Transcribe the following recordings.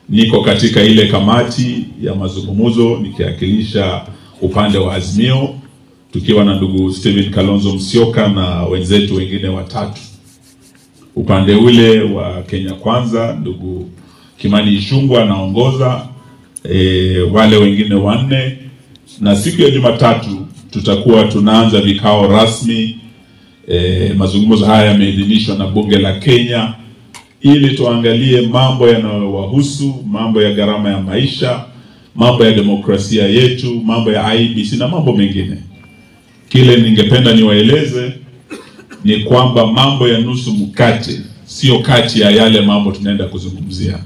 Niko katika ile kamati ya mazungumzo nikiwakilisha upande wa Azimio, tukiwa na ndugu Stephen Kalonzo Musyoka na wenzetu wengine watatu. Upande ule wa Kenya Kwanza, ndugu Kimani Ichung'wah anaongoza, wale wengine wanne. Na siku ya Jumatatu tutakuwa tunaanza vikao rasmi. Mazungumzo haya yameidhinishwa na bunge la Kenya ili tuangalie mambo yanayowahusu, mambo ya gharama ya maisha, mambo ya demokrasia yetu, mambo ya IEBC na mambo mengine. Kile ningependa niwaeleze ni kwamba mambo ya nusu mkate sio kati ya yale mambo tunaenda kuzungumzia.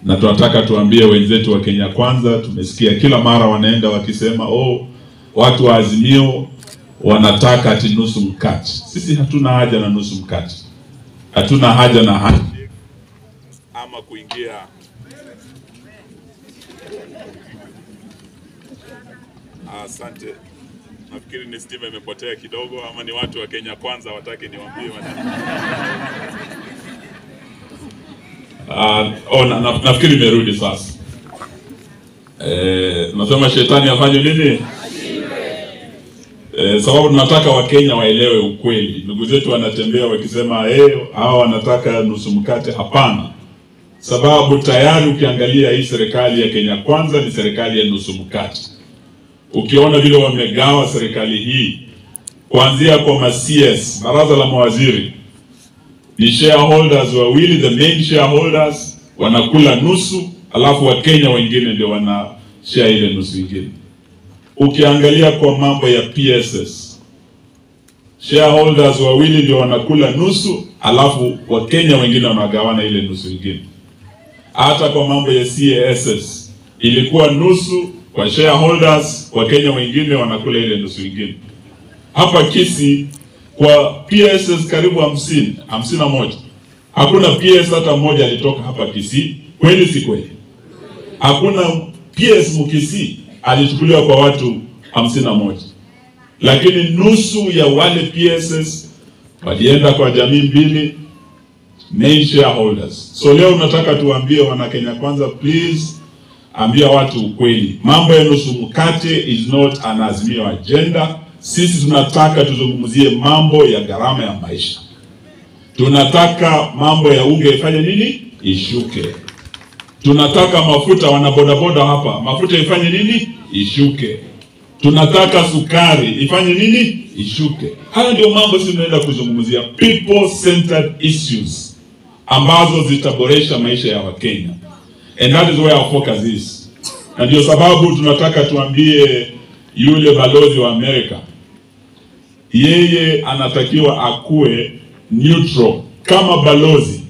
Na tunataka tuambie wenzetu wa Kenya Kwanza, tumesikia kila mara wanaenda wakisema oh, watu wa Azimio wanataka ati nusu mkate. Sisi hatuna haja na nusu mkate. Hatuna haja na handshake ama kuingia. Asante. Nafikiri ni stima imepotea kidogo, ama ni watu wa Kenya Kwanza wataki niwaambie nafikiri imerudi sasa. Nasema shetani afanye nini? Sababu tunataka Wakenya waelewe ukweli. Ndugu zetu wanatembea wakisema hawa wanataka nusu mkate. Hapana. Sababu tayari ukiangalia hii serikali ya Kenya Kwanza ni serikali ya nusu mkate. Ukiona vile wamegawa serikali hii kuanzia kwa ma-CS, baraza la mawaziri, ni shareholders wawili, the main shareholders wanakula nusu, alafu Wakenya wengine ndio wana share ile nusu nyingine. Ukiangalia kwa mambo ya PSS, shareholders wawili ndio wanakula nusu, alafu Wakenya wengine wanagawana ile nusu nyingine. Hata kwa mambo ya CASS ilikuwa nusu kwa shareholders, Wakenya wengine wanakula ile nusu nyingine. Hapa Kisii kwa PSS karibu 50, 51. Hakuna PS hata mmoja alitoka hapa Kisii. Kweli si kweli? Hakuna PS Mkisii alichukuliwa kwa watu 51. Lakini nusu ya wale PSS walienda kwa jamii mbili, main shareholders. So leo nataka tuambie wana Kenya Kwanza, please ambia watu ukweli. Mambo ya nusu mkate is not an Azimio agenda. Sisi tunataka tuzungumzie mambo ya gharama ya maisha. Tunataka mambo ya unga ifanye nini? Ishuke. Tunataka mafuta, wanabodaboda hapa, mafuta ifanye nini? Ishuke. Tunataka sukari ifanye nini? Ishuke. Haya ndio mambo sisi tunaenda kuzungumzia, people centered issues ambazo zitaboresha maisha ya Wakenya. And that is where our focus is. Na ndio sababu tunataka tuambie yule balozi wa Amerika, yeye anatakiwa akue neutral kama balozi.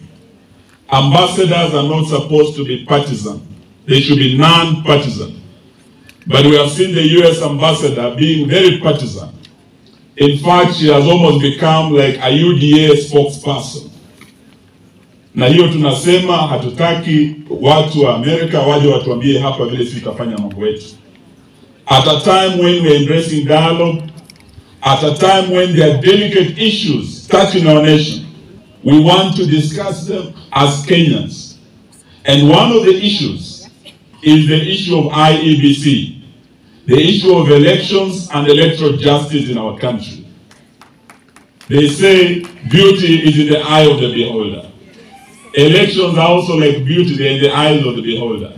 Ambassadors are not supposed to be partisan. They should be non-partisan. But we have seen the US ambassador being very partisan. In fact, she has almost become like a UDA spokesperson. Na hiyo tunasema hatutaki watu wa Amerika waje watuambie hapa vile sisi tutafanya mambo yetu. At a time when we are embracing dialogue, at a time when there are delicate issues touching our nation, we want to discuss them as Kenyans. And one of the issues is the issue of IEBC, the issue of elections and electoral justice in our country. They say beauty is in the eye of the beholder. Elections are also like beauty, they're in the eyes of the beholder.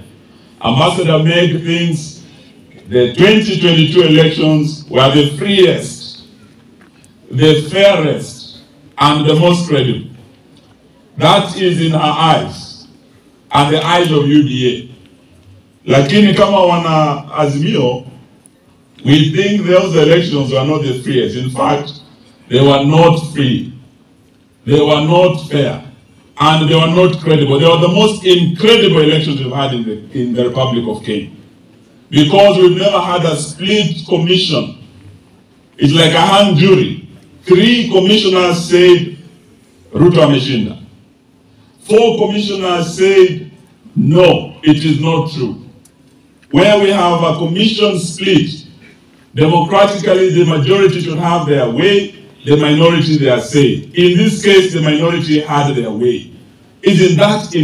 Ambassador Meg thinks the 2022 elections were the freest, the fairest, and the most credible. That is in her eyes, and the eyes of UDA. Lakini kama wana Azimio, we think those elections were not the freest. In fact, they were not free. They were not fair. And they were not credible. They were the most incredible elections we've had in the Republic of Kenya. Because we've never had a split commission. It's like a hung jury. 3 commissioners said Ruto ameshinda. 4 commissioners said no, it is not true. Where we have a commission split, democratically the majority should have their way, the minority their say. In this case, the minority had their way. Isn't that